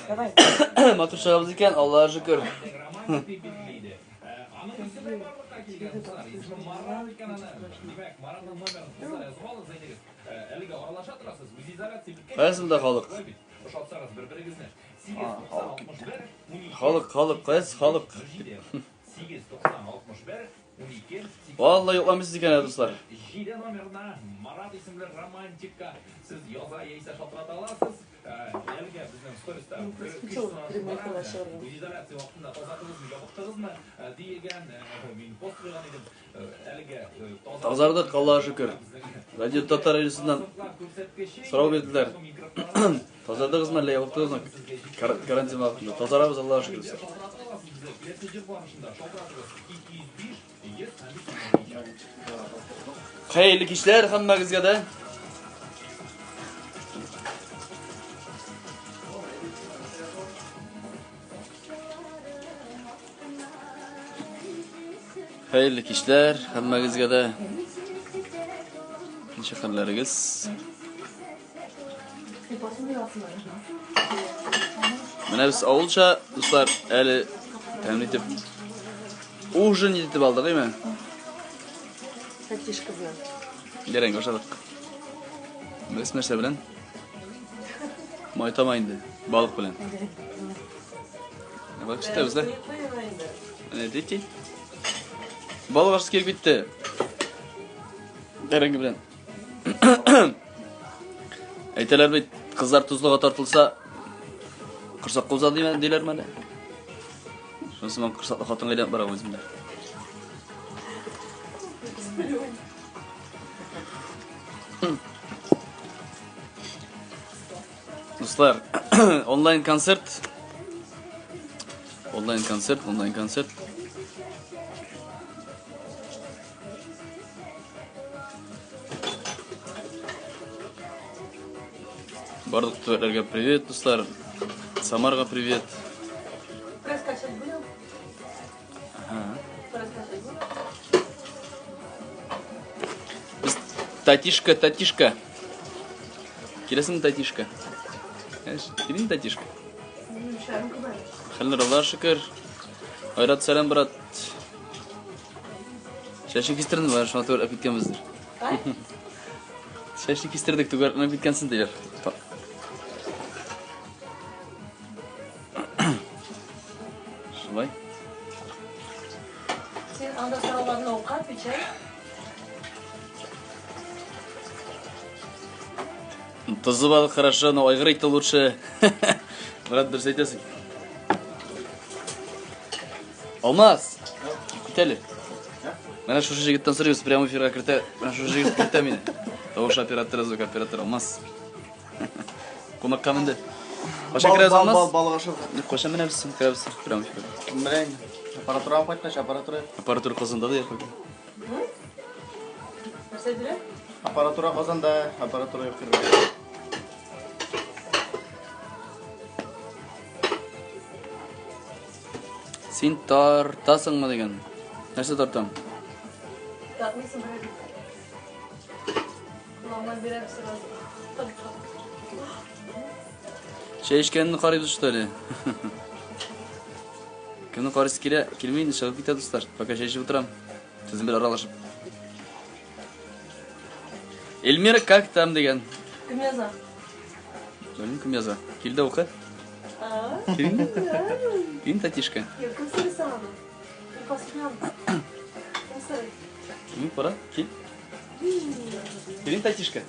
Давай. Матур чыгабыз икән, Аллага шөкер. Кайсы да халык? Халык, халык, кайсы халык? Валла йокламыйсыз икән, ә, дуслар. Җиде номерына Марат исемле романтикка сез яза яисә шалтырата аласыз. Әлегә безнең сториста үзизоляция вакытында тазардыгызмы, ябыктыгызмы дигән мин пост куйган идем. Әлегә Тазардык, Аллага шөкер. Радио Татар радиосыннан сорау бирделәр. Тазардыгызмы әллә ябыктыгызмы? Карантин вакытында. Тазарабыз, Аллага шөкер. Дуслар. Хәерле кичләр һәммәгезгә дә. Хәерле кичләр һәммәгезгә дә. Ничек хәлләрегез? Менә без авылча, дуслар, әле тәмле итеп ужин итеп алдык, әйме? Тәтишка белән. Бәрәңге ашадык. Без нәрсә белән? Май тама инде, балык белән. Балык читәбез дә. Әнә дити. Балык ашасы килеп китте. Бәрәңге белән. Әйтәләр бит, кызлар тозлыга тартылса, корсак куза диләрме әле? Шунысы мин корсаклы хатынга әйләнеп барам үземдә. Дуслар, онлайн концерт. Онлайн концерт, онлайн концерт. Барлык төбәкләргә привет, дуслар. Самарга привет. Пресс качать будем? Ага. Пресс качать будем? Без Татишка, Татишка. Киләсеңме, Татишка? Килин, Татишка. Хәлләр Аллага шөкер. Айрат, сәлам, брат. Чәчне кистердең, бары шуңа түгәрәкләп киткәнбездер. Чәчне кистердек, түгәрәкләнеп киткәнсең диләр. Шулай. Син анда сорауларны укы, отвечай. Тозлы балык хорошо, но айгыр ите лучше. Брат, дөрес әйтәсең. Алмаз! Кит әле. Менә шушы җегеттән сорыйбыз, прямой эфирга кертә. Менә шушы җегет кертә мине. Тавыш операторы, звук операторы Алмаз. Кунакка менде. Кайчан керәбез, Бал, бал, Алмаз? балык ашырга. Кайчан менәбез, керәбез прямой эфирга? Кем белә инде. Аппаратура алып кайткач, аппаратура. Аппаратура Казанда да пока. Нәрсә диләр? Аппаратура Казанда, аппаратура юк керергә. Син тартасыңмы дигән. Нәрсә тартам? Тартмыйсың берәр бит. Колагыңа бирәм сразу. Чәй эчкәнне карыйбыз что ли? Кемне карыйсы килә? Килми инде, чыгып китә дуслар. Пока чәй эчеп утырам. Сезнең белән аралашып. Эльмира, как там дигән. Кем яза? Белмим, кем яза. Кил дә укы. Кил. Кил, татишка. Кем сорый соң аны? Мин посмеям. Кем сорый? Кил, кара, кил. Кил, татишка.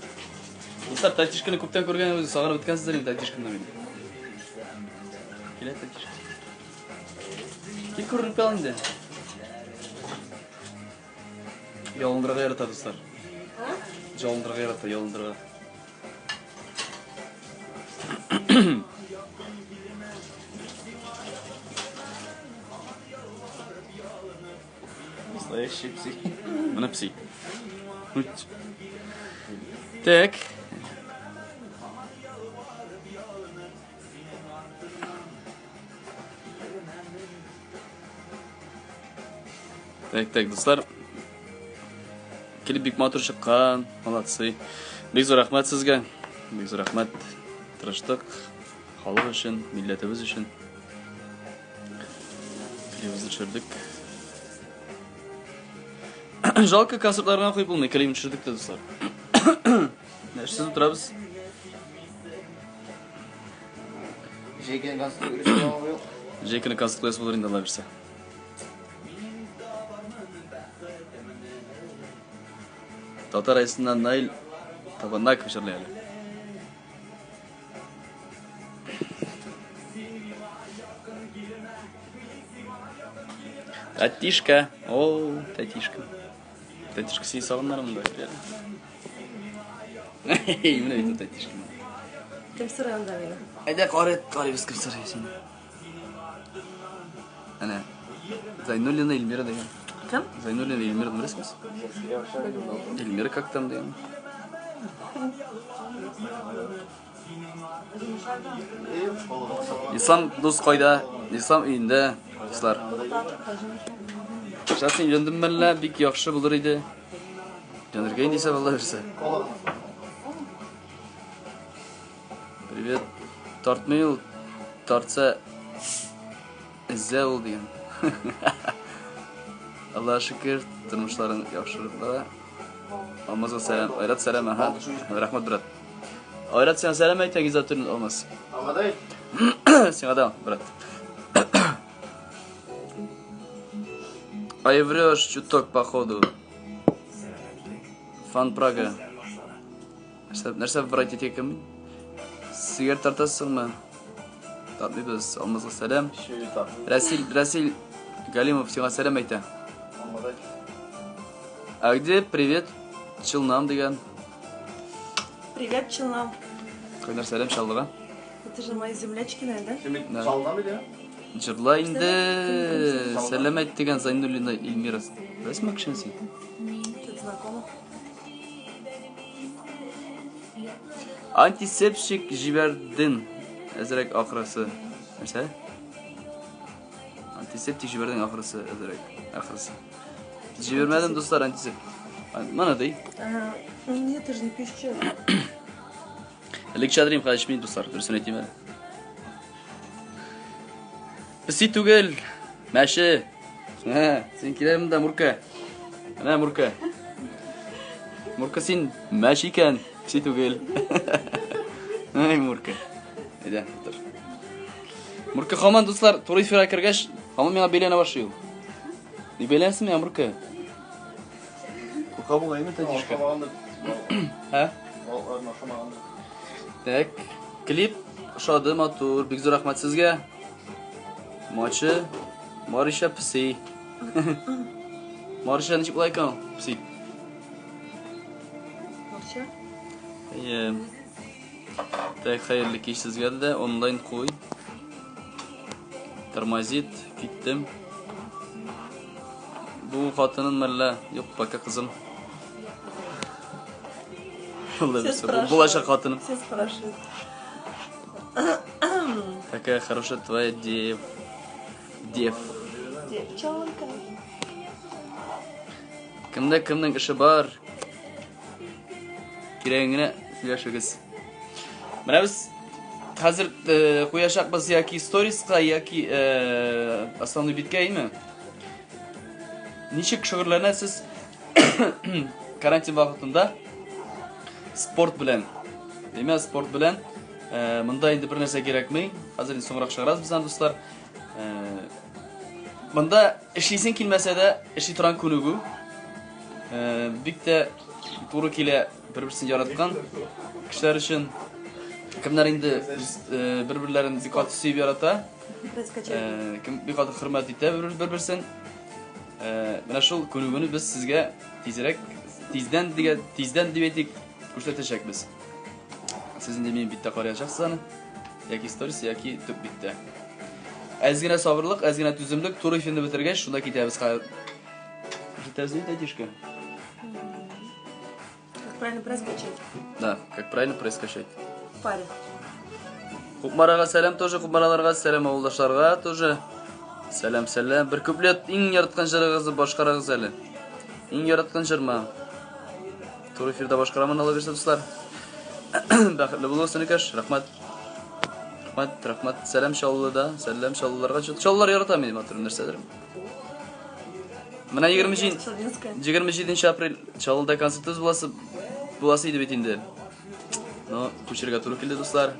Дуслар, татишканы күптән күргән үзе сагынып беткәнсездер инде татишканы мин. Килә татишка. Кил күренеп кал инде. Ялындырырга ярата, дуслар. Ялындырырга ярата, ялындырырга. Настоящий пси. Менә пси. Үт. Так. Так, так, дуслар. Клип бик матур чыккан. Молодцы. Бик зур рәхмәт сезгә. Бик зур рәхмәт. Тырыштык. Халык өчен, милләтебез өчен. Клибыбызны төшердек. Жалко концертларга куеп булмый, клибын төшердек тә, дуслар. Эшсез утырабыз. Җәй көне концерт куясы юк. Җәй көне концерт куясы булыр инде, Алла бирсә. Татар айсыннан Наил Табанаков җырлый әле. Татишка, о, Татишка. Татишка сине сагыннар монда. Менә бит Татишка. Кем сорый анда мине? Әйдә, карый, карыйбыз кем сорый сине. Әнә. Зайнуллина Эльмира дигән. Кем? Зайнуллина Эльмира беләсезме? Эльмира как там дигән. Ислам дус кайда? Ислам өендә, дуслар. Сейчас син өйләндең мәллә, бик яхшы булыр иде. Өйләнергә инде исәп Алла бирсә. Привет. Тартмый ул, тартса эзә ул дигән. Аллаһ шөкер, тормышларың яхшырып бара. Алмазга сәлам. Айрат сәлам, аха. Рәхмәт, брат. Айрат сиңа сәлам әйтә, Гизатуллин Алмаз. Аңладай? Сиңа да, брат. Ай врешь чуток, походу. Фан Прага. Нәрсә, нәрсә врать итә икән мин? Сигар тартасыңмы? Тартмыйбыз. Алмазга сәлам. Рәсил, Рәсил Галимов сиңа сәлам әйтә. А где привет Челнам дигән? Привет, Челнам. Кайнар сәлам Чаллыга. Это же мои землячки, наверное, да? Син бит Да. Чаллыдан бит, Җырла инде. Сәлам әйт дигән Зайнуллина Эльмира. Беләсеңме кешене син? Что-то знакомо. Антисептик җибәрдең. Әзрәк ахрысы. Нәрсә? Антисептик җибәрдең ахрысы, әзрәк. Ахрысы. Җибәрмәдем, дуслар, антисептик. Мана ди. А, ну нет, ты же не пьешь чай. Элек чадрим хәзер эчмим, дуслар, дөресен әйтим әле. Песи түгел, мәче. Ә, син килә монда, Мурка. Менә Мурка. Мурка син мәче икән, песи түгел. Ай, Мурка. Әйдә, утыр. Мурка һаман, дуслар, туры эфирга кергәч, һаман миңа бәйләнә башлый ул. Ник бәйләнәсең миңа, Мурка? Курка бугай, Татишка. Ә? Так, клип ошады, матур. Бик зур рәхмәт сезгә. Мачы, Мариша песи. Мариша ничек була икән ул? Песи. Марча? Әйе. Так, хәерле кич сезгә дә. Онлайн куй. Тормозит, киттем. Бу хатынын мәллә? Юк, пока кызым. Алла Все бирсә, бу спрашивают. булачак хатыным. Все спрашивают. Какая хорошая твоя дев. Дев. Девчонка. Кемдә кемнең эше бар? Кирәген генә сөйләшегез. Менә без хәзер э, куячакбыз яки сториска, яки э, основной биткә, әйме? Ничек шөгыльләнәсез карантин вакытында спорт белән? Димәк, спорт белән э, монда инде бер нәрсә кирәкми. Хәзер инде соңрак чыгарабыз без аны, дуслар. Э, монда эшлисең килмәсә дә, эшли торган күнегү. Э, бик тә туры килә бер-берсен яраткан кешеләр өчен. Кемнәр инде э, бер-берләрен бик каты сөеп ярата, э, кем бик каты хөрмәт итә бер-берсен. Э, менә шул күнегүне без сезгә тизрәк, тиздән дигән, тиздән дип әйтик, күрсәтәчәкбез. Сез инде минем биттә караячаксыз аны. Яки сторис, яки төп биттә. Әз генә сабырлык, әз генә түземлек, туры эфирны бетергәч, шунда китәбез. Китәбез ни, Татишка? Как правильно пресс качать? Да, как правильно пресс качать. В паре. Кукмарага сәлам тоже, Кукмараларга сәлам, авылдашларга тоже. Сәлам, сәлам. Бер куплет иң яраткан җырыгызны башкарыгыз әле. Иң яраткан җырма. Туры эфирда башкарамын, Алла бирсә, дуслар. Бәхетле булыгыз, сөнекәш. Рәхмәт. Рәхмәт, рәхмәт. Сәлам Чаллыда, сәлам Чаллыларга. Чаллылар ярата мине матур нәрсәдер. Менә 27 Челнинская. 27 апрель Чаллыда концертыбыз буласы буласы иде бит инде. Но күчерергә туры килде, дуслар.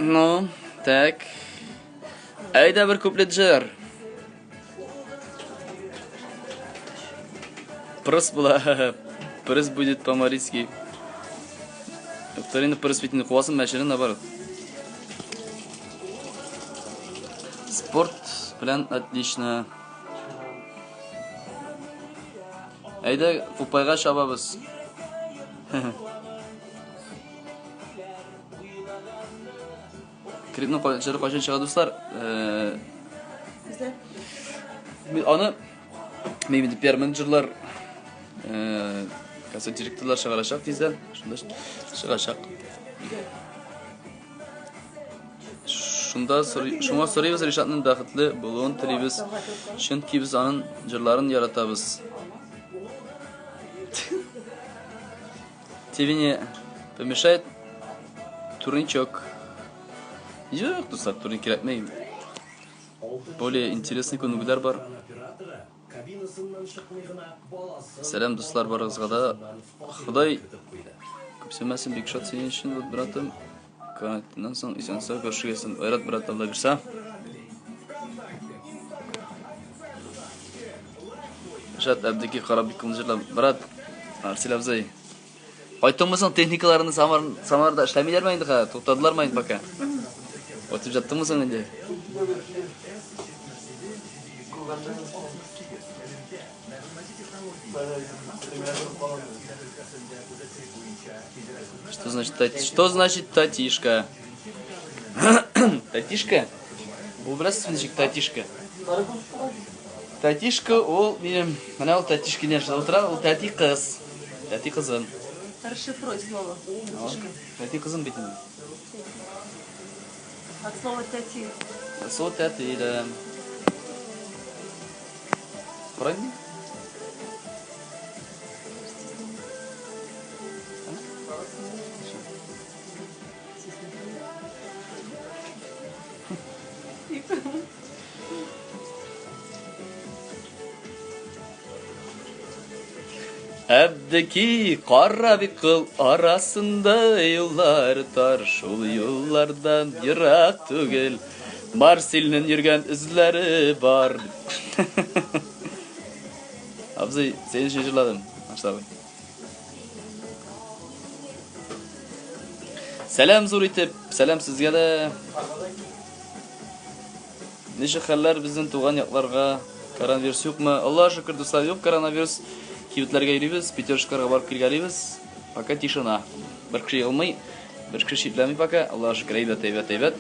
Ну, так. Әйдә бер куплет җыр. Пресс була. Пресс будет по-марийски. Повторение пресс бит инде куасың мәчене наоборот. Спорт белән отлично. Әйдә, Купайга чабабыз. Клипның җыры кайчан чыга, дуслар? Бездә Аны мин инде пиар-менеджерлар, концерт директорлар чыгарачак тиздән. Шунда чыгачак. Шунда сорый, шуңа сорыйбыз Ришатның бәхетле булуын телибез. Чөнки без аның җырларын яратабыз. Тебе не помешает турничок. Юк, дуслар, турник кирәкми. Более интересный күнегүләр бар. Сәлам, дуслар, барыгызга да. Ходай күпсенмәсен, бик шат синең өчен, вот, братым. Карантиннан соң исән-сау күрешергә Айрат, брат, Алла бирсә. Ришат Әбдеки карап бик күңел җырлап. Брат, Арсил абзый. Кайттыңмы соң техникаларны Самар Самарда эшләмиләрме инде хәзер? Туктадылармы инде пока? Кайтып жаттыңмы соң инде? Что значит тати? Что значит татишка? Татишка? Ул беләсезме ничек татишка? Татишка ул минем, менә ул татишка нәрсә утыра, ул тәти кыз. Тәти кызым. Расшифруй слово. Тәти кызым бит инде. От слова тәти. От слова тәти, да. Правильно? Әбдеки кара бик кыл арасында юллар тар, шул юллардан ерак түгел. Марсельнең йөргән эзләре бар. Абзый, син өчен җырладым. Марсель абый. Сәлам зур итеп, сәлам сезгә дә. Ничек хәлләр безнең туган якларга? Коронавирус юкмы? Аллаһ шөкер, дуслар, юк коронавирус. Кибетләргә йөрибез, пятерочкаларга барып килгәлибез. Пока тишина. Бер кеше егылмый, бер кеше чирләми пока. Аллаһ шөкер, әйбәт, әйбәт, әйбәт.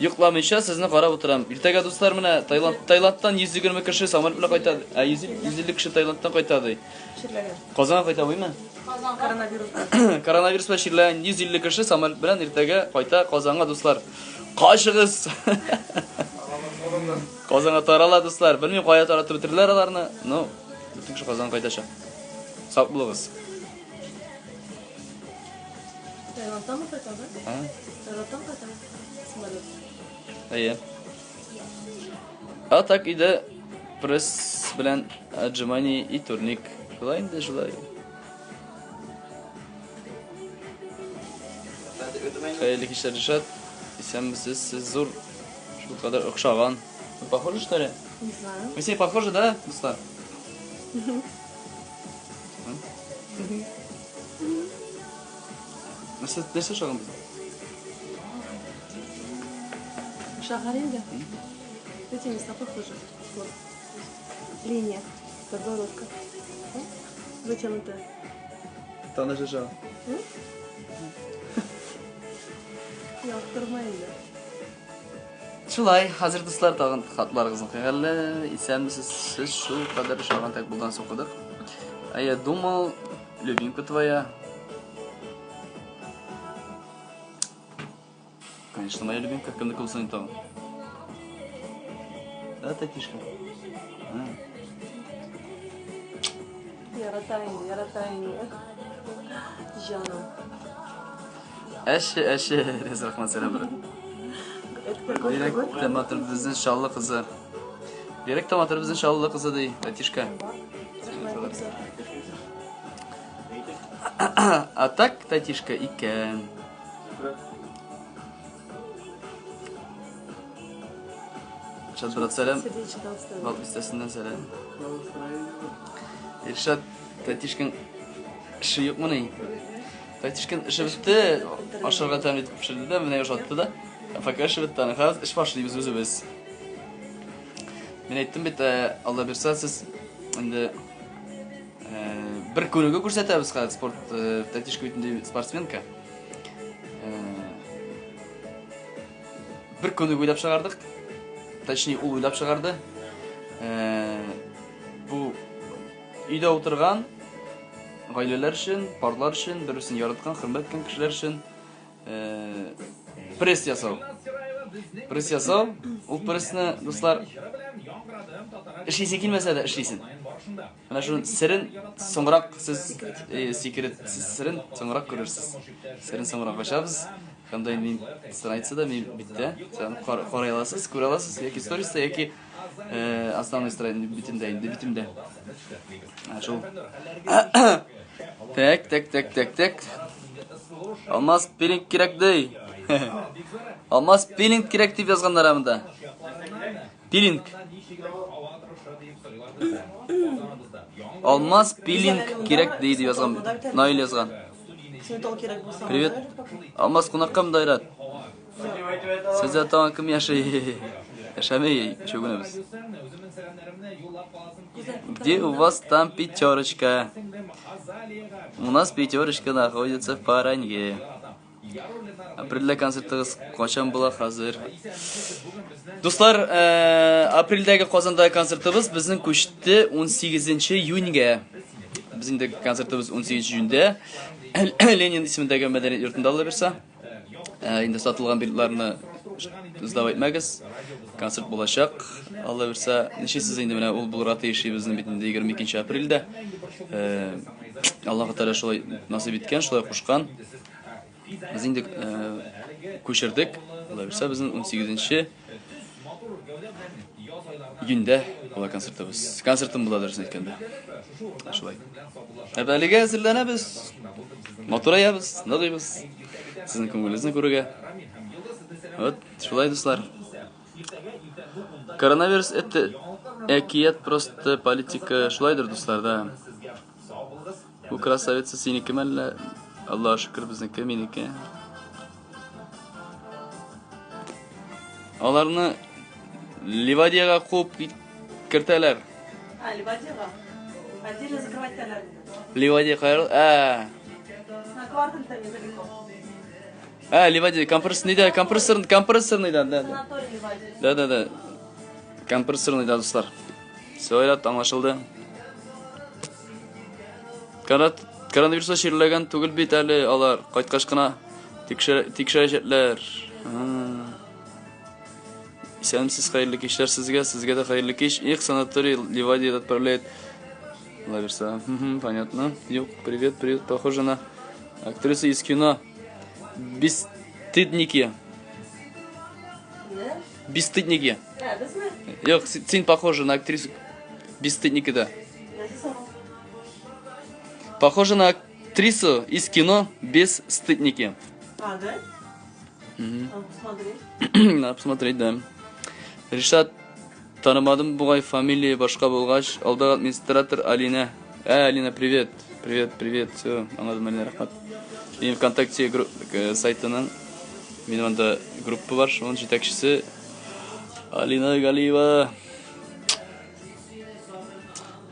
Йокламыйча сезне карап утырам. Иртәгә, дуслар, менә Таиланд, Таиландтан 120 кеше самолет белән кайта. Ә 150 кеше Таиландтан кайта ди. Чирләгән. Казанга кайта буймы? Коронавирус белән. Коронавирус белән чирләгән 150 кеше самолет белән иртәгә кайта Казанга, дуслар. Качыгыз! Казанга тарала, дуслар. Белмим, кая таратып бетерделәр аларны. Но бөтен кеше Казанга кайтачак. Сак булыгыз. Таиландтан кайта, да? А? Таиландтан кайта. Самолет. Әйе. А так өйдә пресс белән отжимание и турник. Шулай инде, шулай. Хәерле кичләр, Ришат. Исәнмесез, сез зур. Шул кадәр охшаган. Мы похожи, что ли? Не знаю. Мы с ней похожи, да, дуслар? Нәрсә, нәрсә ошаган безгә? Ошаган инде. Эти места похожи. Вот. Линия. Подбородка. Зачем это? Таныш ошаган. Яктырма инде. Шулай, хәзер дуслар тагын хатларыгызны укыйк әле. Исәнмесез, сез шул кадәр ошаган так булдан укыдык. А я думал, любимка твоя. Конечно. Конечно, моя любимка, кемнеке булсын инде тагын. Да, Татишка? А. Ярата инде, ярата инде. Җаным. Әше, әше, Рез рахмат сәлам брат. Бирәк тә матур безнең Чаллы кызы. Бирәк тә матур безнең Чаллы кызы ди, Татишка. А так, Татишка икән. Ришат брат, сәлам. Бал бистәсеннән сәлам. Иршат, Татишкаң эше юкмыни? Татишкаң эше бетте, ашарга тәмле итеп пешерде дә, менә ошатты да. Пока эше бетте, аны хәзер эш башлыйбыз үзебез. Мин әйттем бит, Алла бирсә, сез инде бер күнегү күрсәтәбез хәзер спорт, Татишка бит инде спортсменка. Бер күнегү уйлап чыгардык. Точнее, ул уйлап чыгарды. Бу өйдә утырган гаиләләр өчен, парлар өчен, бер-берсен яраткан, хөрмәт иткән кешеләр өчен пресс ясау. Пресс ясау, ул прессны, дуслар, эшлисе килмәсә дә эшлисен. Менә шуның серен соңрак сез секрет серен соңрак күрерсез. Серен соңрак ачабыз. Һәм дә мин страницада, мин биттә. Сез карый аласыз, күрә аласыз, яки сториста, яки основной страница битендә инде, битемдә. Шул. Так, так, так, так, так. Алмаз пилинг кирәк ди. Алмаз пилинг кирәк дип язганнар монда. Пилинг. Алмаз пилинг кирәк ди дип язган. Наил язган. Привет. Алмаз кунакка монда Айрат. Сездә тагын кем яши? Яшәми, өчәү генә без. Где у вас там пятерочка? У нас пятерочка находится в Паранье. Апрельдә концертыгыз кайчан була хәзер? Дуслар, апрельдәге Казандагы концертыбыз безнең күчте 18 июньгә. Без инде концертыбыз 18 июньдә Ленин исемендәге мәдәният йортында ала бирсә. Инде сатылган билетларны сдавать итмәгез. Концерт булачак. Алла бирсә, ничесез инде менә ул булырга тиеш безнең бит инде 22 апрельдә. Аллаһ Тәгалә шулай насыйп иткән, шулай кушкан. Без инде күчердек. Алла бирсә, безнең 18 июньдә була концертыбыз. Концертым була дөресен әйткәндә. Шулай. Ә әлегә әзерләнәбез. Матураябыз, ныгыйбыз. Сезнең күңелегезне күрергә. Вот, шулай, дуслар. Коронавирус это әкият просто политика. Шулайдыр, дуслар, да. Бу красавица синеке мәллә? Аллаһ шөкер, безнеке, минеке. Аларны Ливадиягә куып кертәләр. А, Ливадиягә? Отдельно закрывать итәләр. Ливадия кайрыл? Ә. На квартал там недалеко. Ә, Ливадия, компрессорныйда, компрессор, компрессорныйда, да, да. Санаторий Ливадия. Да, да, да. Компрессорныйда, дуслар. Все, Айрат, аңлашылды. Коронавируска чирләгән түгел бит әле алар. Кайткач кына тикшерәчәкләр. Исәнмесез, хәерле кичләр сезгә, сезгә дә хәерле кич. Их, санаторий Ливадия отправляет. Лаверса. Понятно. Юк, привет, привет. Похоже на актрису из кино. Бесстыдники. Бесстыдники. Юк, син похожа на актрису Бесстыдники, да. Похожа на актрису из кино Бесстыдники. А, да? Надо посмотреть. Надо посмотреть, да. Ришат, танымадым бугай, фамилия башка булгач, алдагы администратор Алина. Ә, Алина, привет. Привет, привет. Все, аңладым, Алина, рәхмәт. Минем ВКонтакте сайтының, минем анда группа бар, шуның җитәкчесе Алина Галиева.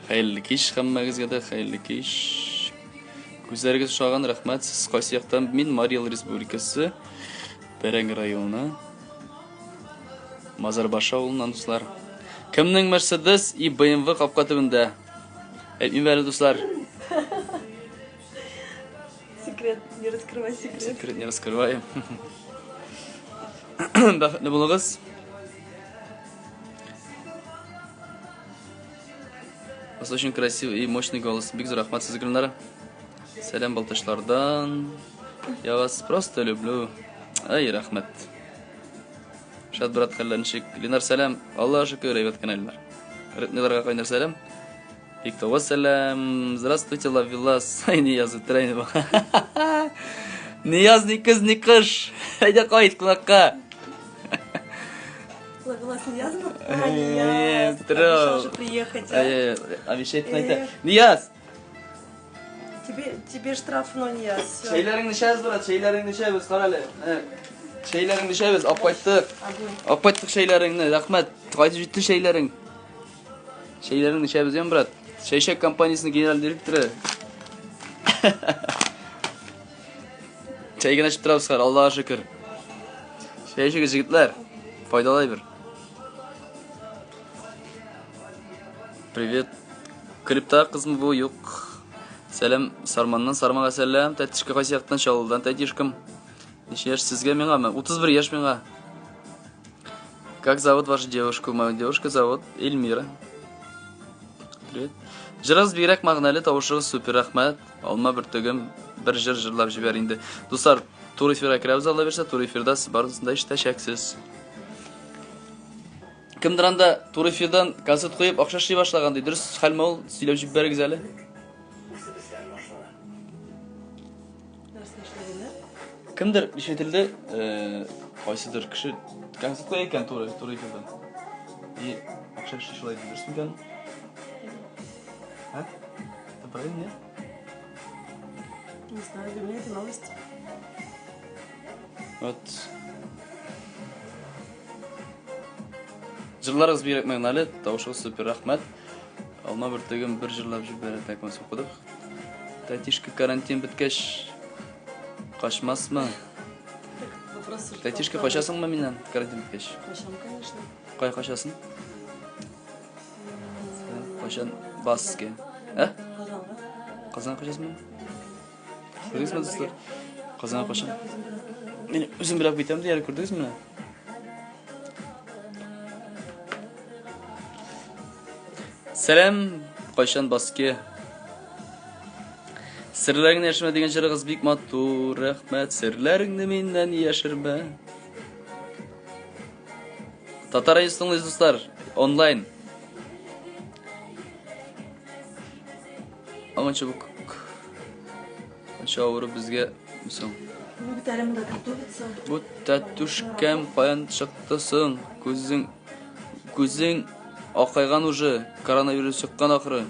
Хәерле кич һәммәгезгә дә, хәерле кич. Күзләрегез ошаган, рәхмәт. Сез кайсы яктан? Мин Марий Эл Республикасы, Бәрәңге районы, Мазарбаш авылыннан, дуслар. Кемнең Мерседес и BMW капка төбендә? Әйтмим әле, дуслар. Секрет, не раскрывай секрет. Секрет не раскрываем. Бәхетле булыгыз. У вас очень красивый и мощный голос. Бик зур рәхмәт сезгә, Гөлнара. Сәлам Балтачлардан. Я вас просто люблю. Ай, рәхмәт. Шат брат, хәлләр ничек? Ленар, сәлам. Аллаһ шөкер, әйбәт кенә, Ленар. Ритмиларга кайнар сәлам. Биктауга сәлам. Здравствуйте, Лавелас. Ай, Нияз, үтерә инде бу. Нияз, ни көз, ни кыш. Әйдә кайт кунакка. Лавелас Ниязмы? Э, Нияз, здорово. обещал же приехать, а? Э, Обещать әйтә. Э. Нияз! Тебе штраф, но Нияз. Всё. Чәйләреңне эчәбез, брат, чәйләреңне эчәбез, кара әле. Э, Чәйләреңне эчәбез, алып кайттык. Огонь. Алып кайттык чәйләреңне, рәхмәт. Кайтып җитте чәйләрең. Чәйләреңне эчәбез, яме, брат. Чәйчәк компаниясенең генераль директоры. Чәй генә эчеп торабыз хәзер, Аллага шөкер. Чәй эчегез, егетләр. Файдалы әйбер. Привет. Клипта кызмы бу? Юк. Сәлам, Сарманнан Сарманга сәлам. Тәтешкә кайсы яктан? Чаллыдан Тәтишкам. Ничә яшь сезгә миңамы? 31 яшь миңа. Как зовут вашу девушку? Мою девушку зовут Эльмира. Привет. Җырыгыз бигрәк мәгънәле, тавышыгыз супер, рәхмәт. Алма бөртегем, бер җыр җырлап җибәр инде. Дуслар, тур эфирга керәбез, Алла бирсә, тур эфирда сез барысын да ишетәчәксез. Кемдер анда тур эфирдан концерт куеп акча эшли башлаган ди. Дөрес хәлме ул? Сөйләп җибәрегез әле. Нәрсә эшләгәннәр? Кемдер ишетелде, кайсыдыр кеше концерт куя икән туры эфирдан. И акча эшли шулай ди, дөрес микән? А? Это правильно, нет? Не знаю, для меня это новость. Вот. Җырларыгыз бигрәк мәгънәле, тавышыгыз супер, рәхмәт. Алма бөртеген бер җырлап җибәрә, так моны укыдык. Тәтишка карантин беткәч качмасмы? Вопрос уже Тәтишка второй. качасыңмы миннән карантин беткәч? Качам, конечно. Кая качасың? Кайчан Баске? Ә? Казанга. Казанга качасыңмы? Күрдегезме, дуслар? Казанга качам. Мин үзем белән китәм дияр, күрдегезме? Сәлам, кайчан Баске? Серләреңне яшермә дигән җырыгыз бик матур, рәхмәт. Серләреңне миннән яшермә. Татар радиосы тыңлыйсыз, дуслар, онлайн. Аңынча бу Анча авыру безгә соң. Ну, бит әле монда готовится. Бу тәтүшкәм каян чыкты соң? Күзең күзең акайган уже, коронавирус чыккан ахры.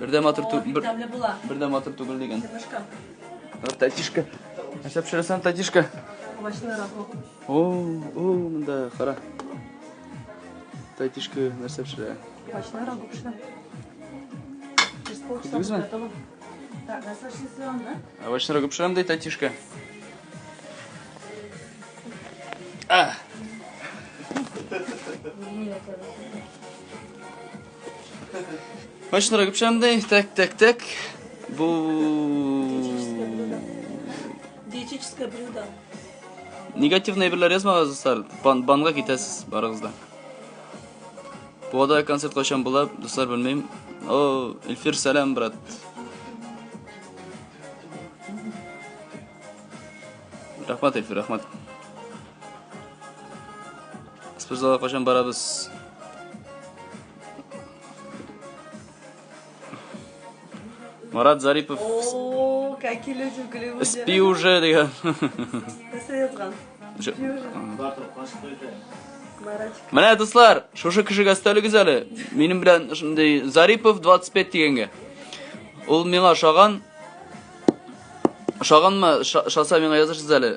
Бер дә матур О, бик бер, тәмле була. бер дә матур түгел дигән. Тәтишка. Тәтишка. Нәрсә пешерәсең, тәтишка? Овощной рагу. О, о, монда кара. Тәтишка нәрсә пешерә? Овощной рагу пешерәм. Через полчаса Күрдегезме? будет готово. Так, нәрсә эшлисең анда? Овощной рагу пешерәм ди тәтишка. А! Овощной рагу пешерәм ди. Так, так, так. Бу Диетическое блюдо. Диетическое блюдо. Негативный әйберләр язмагыз, дуслар. Бан, банга китәсез барыгыз да. Буада концерт кайчан була, дуслар, белмим. О, Эльфир, сәлам, брат. Рәхмәт, Эльфир, рәхмәт. Спортзалга кайчан барабыз? Марат Зарипов. О, какие люди в Голливуде. Спи уже дигән. Нәрсә язган? Спи уже. Маратик. Менә дуслар, шушы кешегә өстәлегез әле. Минем белән шундый Зарипов 25 дигәнгә. Ул миңа ошаган. Ошаганмы? Ошаса миңа язырсыз әле.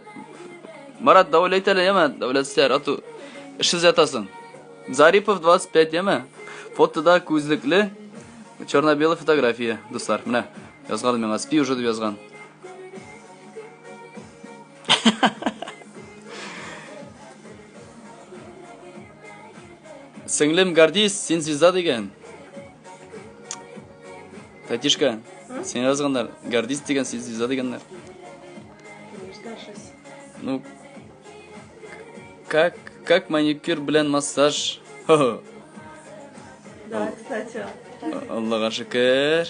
Марат, дәүләт әле, яме? Дәүләт сәр, ату. Эшсез ятасың. Зарипов 25, яме? Фотода күзлекле черно-белый фотография, дуслар. Менә язган миңа, спи уже дип язган. Сеңлем Гардис, син звезда дигән. Татишка, син язганнар. Гардис дигән, син звезда дигәннәр. Конечно, Ну, Как, как маникюр белән массаж? Да, кстати. Аллага шөкер.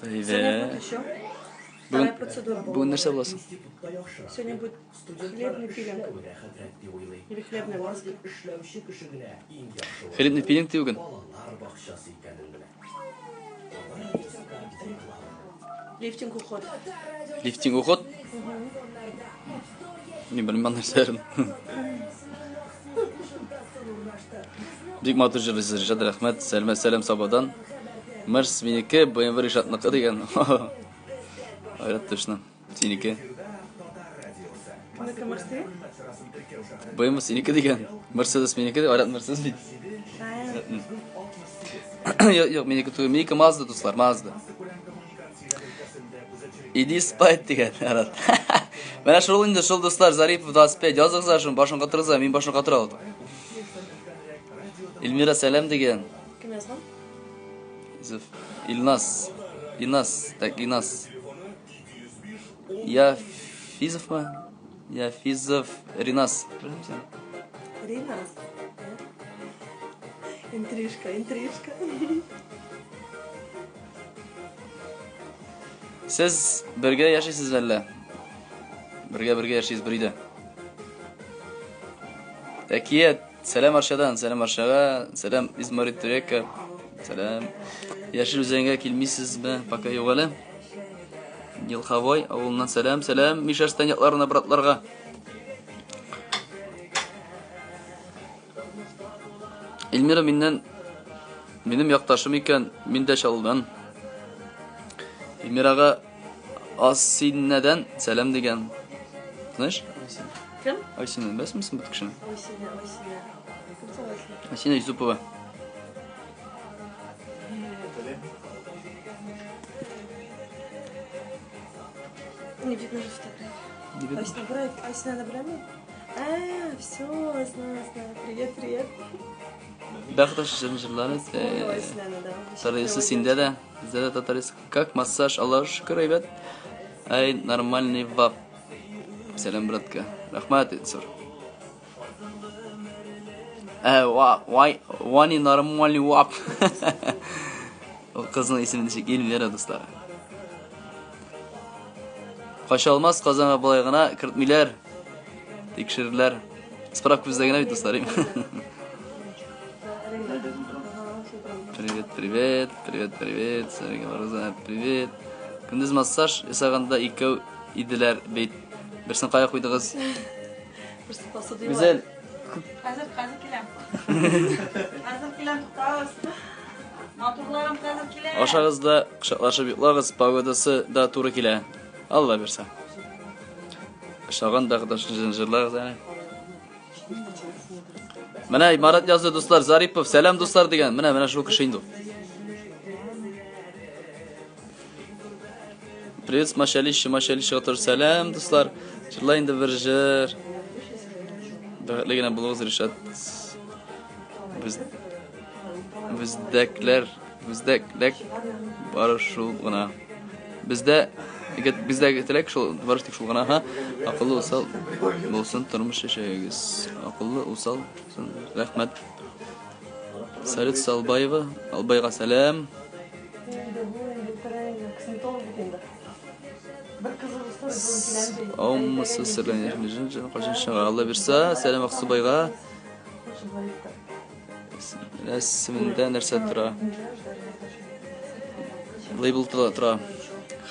Сегодня будет еще. Вторая процедура. Бүген нәрсә буласың? Сегодня будет хлебный пилинг. Или хлебная маска. Хлебный пилинг ди бүген. Лифтинг уход. Лифтинг уход? Мин белмим аның нәрсәләрен. Бик матур җырлыйсыз, Ришат, рәхмәт. Сәлмә, сәлам Сабадан. Мерс минеке, BMW Ришатныкы дигән. Айрат точно. Синеке. Кемнеке Мерси? BMW синеке дигән. Мерседес минеке, Айрат Мерседес бит. Юк, юк, минеке түгел. Минеке Мазда, дуслар, Мазда. Иди спать дигән Айрат. Менә шул инде, шул дуслар, Зарипов 25. Языгыз шуны, башын катырыгыз, мин башын катыра алдым. Эльмира сәлам дигән. Кем язган? Изов. Илназ. Инас. Так, Инас. Я Физовмы? Я Физов Ринас. Белмисең? Ринас. Интрижка, интрижка. Сез бергә яшисез әллә? Бергә бергә яшисез бер өйдә. Әкият. Сәлам Арчадан, сәлам Арчага, сәлам из Моритурека. Сәлам. Яшел Үзәнгә килмисезме? Пока юк әле. Елховой авылыннан сәлам, сәлам Мишәрстан якларына братларга. Эльмира миннән минем якташым икән, мин дә Чаллыдан. Эльмирага Асинәдән сәлам дигән. Знаешь? Кем? Айсина, беләсеңме син бу кешене? Айсина, Айсина. Кем соң Айсина? Айсина Юсупова. Не видно же фотографии. Не видно. Айсина, брат, Айсина беләме? А, все, знаю, знаю. Привет, привет. Бәхет җырын җырлары. Вспомнила Айсинаны, да. Татарысы синдә дә, бездә дә татарысы. Как массаж, Аллаһ шөкер, әйбәт. Ай, нормальный вап. Сәлам, братка. Рәхмәт, Ильсур. Ә, ва, вай, вани нормальный вап. Ул кызның исеме ничек? Эльмира, дуслар. Кача алмас, Казанга болай гына кертмиләр. Тикшерерләр. Справка бездә генә бит, дуслар. Привет, привет, привет, привет. Сәргә барыгызга привет. Көндез массаж ясаганда икәү иделәр бит. Берсен кая куйдыгыз? Берсе посуда Гүзәл, Хәзер, хәзер киләм. Хәзер киләм, туктагыз. Матурларым хәзер килә. Ашагыз да, кочаклашып йоклагыз, погодасы да туры килә. Алла бирсә. Ошаган да җырлагыз әнә. Менә Марат язды, дуслар, Зарипов, сәлам дуслар дигән. Менә менә шул кеше инде ул. Привет с Мачалище, Мачалищега тоже сәлам, дуслар. Җырла инде бер җыр. Бәхетле генә булыгыз, Ришат. Без бездәкләр, бездәкләк бары шул гына. Бездә егет бездәге теләк шул, бары тик шул гына, ха. Акыллы усал булсын тормыш яшәгез. Акыллы усал булсын. Рәхмәт. Салют Салбаева, Албайга сәлам. Инде бу инде тренер, косметолог бит инде. Бер кызы булса, бүген киләм ди. Аумысы серләнә. Кайчан чыга? Алла бирса, сәлам Аксубайга. Рәсемендә нәрсә тора? Лейбл тора. тора.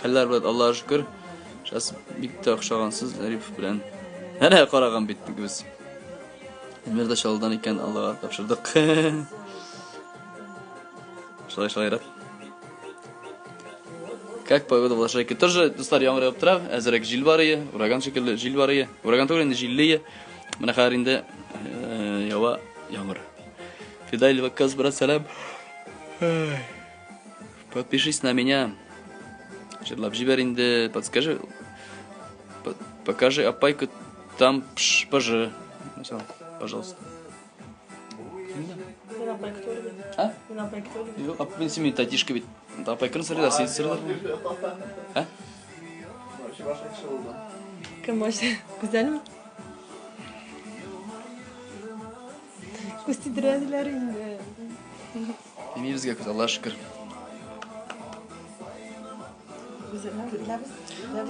Хәлләр белән Аллага шөкер. Сейчас бик тә охшагансыз Зарипов белән. Әнә караган бит без. Эльмир да Чаллыдан икән, Аллага тапшырдык. Шулай шулай рәт. Как погода в Лошайке? Тоже, дуслар, яңгыр явып тора. Әзерәк җил бар ие, ураган шикелле җил бар ие. Ураган түгел инде, җилле ие. Менә хәзер инде ява яңгыр. Фидаиль Ваккас, брат, сәлам. Подпишись на меня. Җырлап җибәр инде, подскажи. Покажи апайку там пш, пожи. Пожалуйста. Мин апайка түгел бит. А? Мин апайка түгел бит. Юк, мин син татишка бит. Апайканы сорыйлар, син сорыйлар. А? Кем вообще? Гүзәлме? Күз тидерәләр инде. Тими безгә күз, Аллаһ шөкер.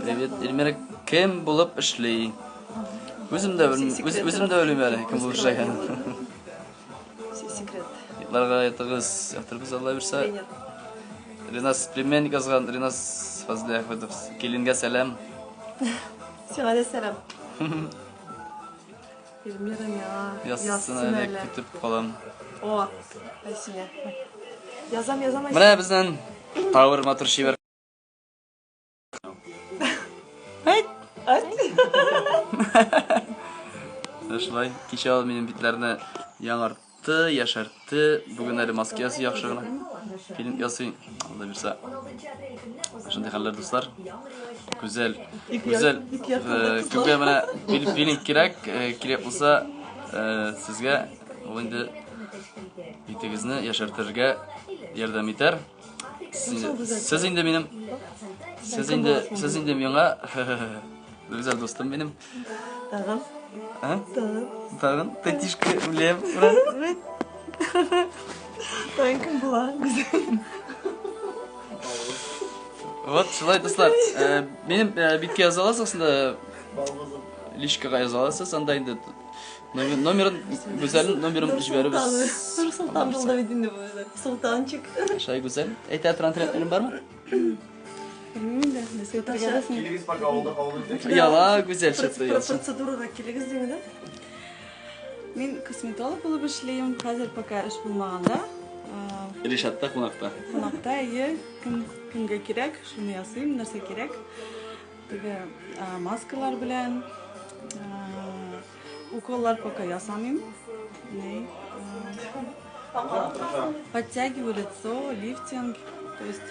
Привет, Эльмира кем булып эшли? Үзем дә белмим, үзем дә белмим әле кем булып эшләгәнен. Секрет. Йокларга ятыгыз, ятырбыз Алла бирсә. Ринас племянник язган, Ринас Фазлиәхмәтов. Киленгә сәлам. Сиңа да сәлам. Эльмира миңа язсын әле, көтеп калам. О, Айсинә. Язам, язам, Айсинә. Менә безнең тауыр матур чибәр. Әйт, әйт. Шулай, кичә ул минем битләрне яңартты. Ты яшәртте, бүген әле маска ясый яхшы гына. Фильм ясый, Алла бирсә. Шундый хәлләр, дуслар. Гүзәл, гүзәл. Э, кемгә менә пилинг кирәк, э, кирәк булса, э, сезгә ул инде битегезне яшәртергә ярдәм итәр. Сез инде минем Сез инде, сез инде миңа гүзәл дустым минем. Тагын. А? Тагын. Тагын. Тәтишкә үләм. Тагын кем була? Гүзәл. Вот, шулай, дуслар. Э, минем э, биткә яза аласыз, анда личкага яза аласыз, анда инде номерын, Гүзәлнең номерын җибәрәбез. Нур Солтан булды бит инде бу. Солтанчик. Шулай, Гүзәл. Әйтә торган теләкләрең бармы? Белмим инде, нәрсә әйтергә. Килегез пока авылда кабул итик. Яла, Гүзәл чыкты. Процедурага килегез димме дә? Мин косметолог булып эшлим. Хәзер пока эш булмаганда. Ришатта кунакта. Кунакта, әйе. Кем кемгә кирәк, шуны ясыйм, нәрсә кирәк. Теге маскалар белән уколлар пока ясамыйм. Не. Подтягиваю лицо, лифтинг, то есть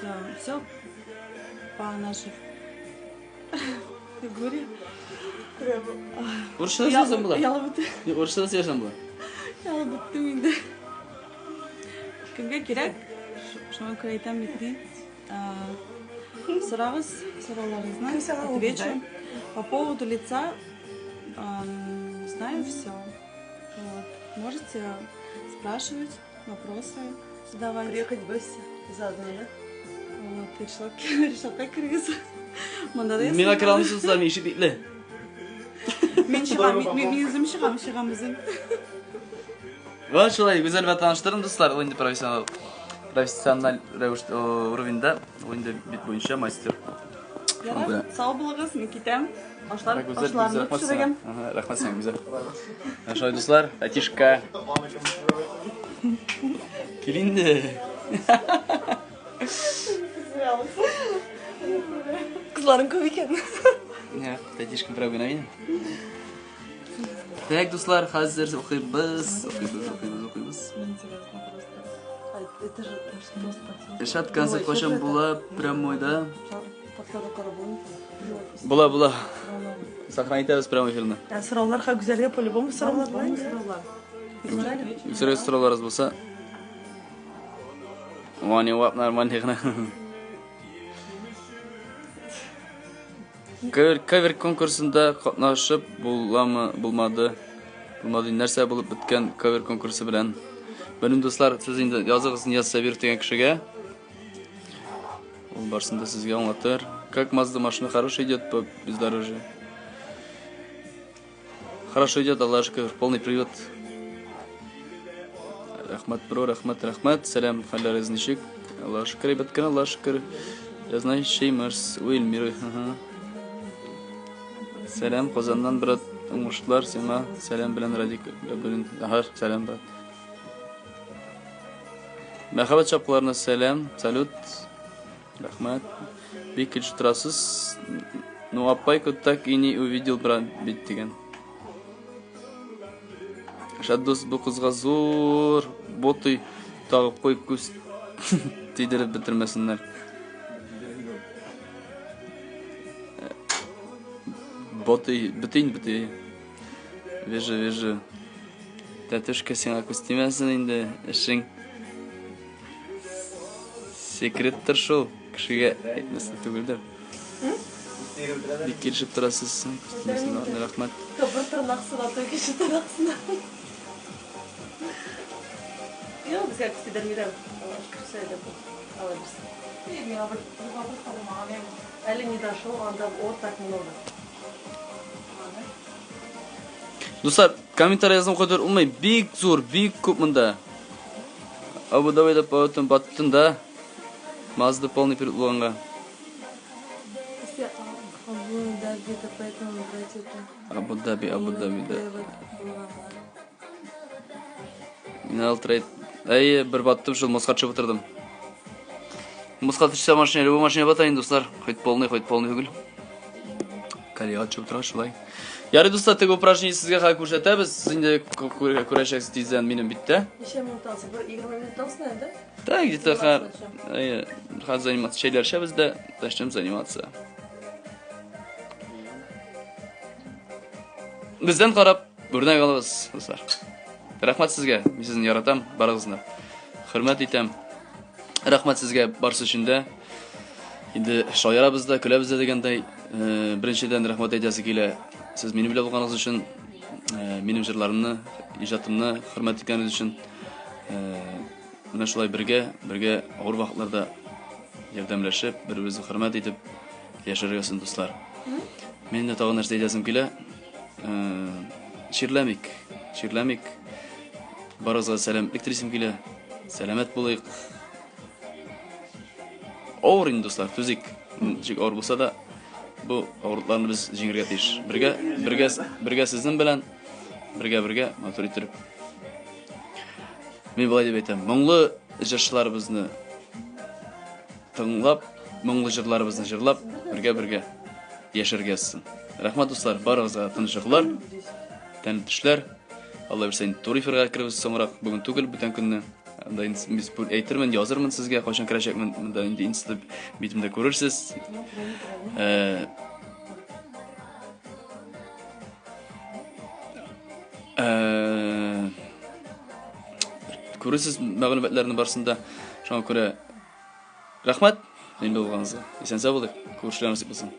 все по нашей фигуре. Урысча да сөйләсәң була. Ялып Юк, урысча да сөйләсәң була. Ялып беттем инде. Кемгә кирәк, шуңа күрә әйтәм бит ни. Сорагыз, сорауларыгызны отвечу. По поводу лица знаю все. Вот. Можете спрашивать, вопросы задавать. Приехать в гости заодно, да? Вот, Ришат, Ришатка керегез. Монда да Миңа керә алмыйсыз, дуслар, мин ишек бикле. Мин чыгам, мин үзем чыгам, чыгам үзем. Вот шулай, Гүзәл белән таныштырдым, дуслар. Ул инде профессионал, профессиональ рәвештә уровеньда, ул инде бит буенча мастер. Ярар, сау булыгыз, мин китәм. Ашлар, Гүзәл, ашларны рәхмәт пешерегем. сиңа. Ага, рәхмәт сиңа, Гүзәл. Шулай, дуслар, Татишка. Кил инде. Кызларың күп икән. Юк, Татишка берәү генә минем. Так, дуслар, хәзер укыйбыз, укыйбыз, укыйбыз, укыйбыз. Интересно просто. Это же что спасибо. Ришат концерт кайчан була прямой, да? Повторы карап булмый. Була, була. Сохранить итәбез прямой эфирны. Ә сораулар ха Гүзәлгә по-любому сораулар була инде. Сораулар. Үзегез сорауларыгыз булса. Ваня вап нормальный гына. Кавер, кавер конкурсында катнашып буламы, булмады. Булмады, нәрсә булып беткән кавер конкурсы белән? Белмим, дуслар, сез инде языгыз Нияз Сабиров дигән кешегә. Ул барсын да сезгә аңлатыр. Как Mazda машина хорошо идет по бездорожью? Хорошо идет, Аллаһ шөкер, полный привод. Рәхмәт, бро, рәхмәт, рәхмәт. Сәлам, хәлләрегез ничек? Аллаһ шөкер, әйбәт кенә, Аллаһ шөкер. Я знаю, Шеймерс, у Эльмиры. Ага. Сәлам, Казаннан, брат, уңышлар сиңа. Сәлам белән Радик Габдуллин. Ага, сәлам, брат. Мәхәббәт чапкыларына сәлам, салют. Рәхмәт. Бик килешеп торасыз. Ну, апайку так и не увидел, брат, бит дигән. Шат дус, бу кызга зур ботый тагып куй, күз тидереп бетермәсеннәр. Ботый, бөтен бөтен. Вижу, вижу. Тәтүшкә сиңа күз тимәсен инде, эшең секреттыр шул, кешегә әйтмәсен түгелдер. Бик килешеп торасыз, күз тимәсен, рәхмәт. Бер тырнак сына, то икенче тырнак сына. Безгә күз тидермиләр. Аллага шөкер, сөйләп бу. Алла бирсен. И, миңа бер бер вопрос та булмаган яме. Әле не дошел, анда вот так много. Дуслар, комментарий язган кадәр улмай, бик зур, бик күп монда. Абу Дабида потом баттын да. Мазда полный перед булганга. Если Абу Даби, то поэтому брать это. Абу Даби, Абу Даби, да. Булганга. Минерал трейд. Әйе, бер баттым шул моска төшеп утырдым. Моска төшсә машина, любой машина бата инде, дуслар. Хоть полный, хоть полный түгел. Колея төшеп утыра шулай. Ярый, дуслар, теге упражнение сезгә хәзер күрсәтәбез. Сез инде күрәчәксез тиздән минем биттә. Ничә минут алсын? Бер 20 минут алсын әле, да? Да, где-то хәзер, әйе, хәзер заниматься чәйләр эчәбез дә, начнем заниматься. Бездән карап, үрнәк алыгыз, дуслар. Рәхмәт сезгә, мин сезне яратам, барыгызны. Хөрмәт итәм. Рәхмәт сезгә барысы өчен дә. Инде шаярабыз да, көләбез дә дигәндәй, э, беренчедән рәхмәт әйтәсе килә. Сез минем белән булганыгыз өчен, э, минем җырларымны, иҗатымны хөрмәт иткәнегез өчен, э, менә шулай бергә, бергә авыр вакытларда ярдәмләшеп, бер-беребезне хөрмәт итеп яшәргә язсын, дуслар. Мин дә тагын нәрсә әйтәсем килә. Э, чирләмик, чирләмик. Барыгызга сәламәтлек телисем килә. Сәламәт булыйк. Авыр инде, дуслар, түзик. Ничек авыр булса да, бу авырлыкларны без җиңергә тиеш. Бергә, бергә, бергә сезнең белән, бергә, бергә матур иттереп. Мин болай дип әйтәм, моңлы җырчыларыбызны тыңлап, моңлы җырларыбызны җырлап, бергә-бергә яшәргә язсын. Рәхмәт, дуслар, барыгызга тыныч йокылар, тәмле төшләр. Алла бирсә, инде туры эфирга керербез соңрак, бүген түгел, бүтән көнне. Анда инде мин әйтермен, язырмын сезгә, кайчан керәчәкмен, монда инде инста битемдә күрерсез. Э, э, күрерсез мәгълүматларны барысын да. Шуңа күрә рәхмәт минем булганыңызга. Исән сау булыйк. Күрешүләр насыйп булсын.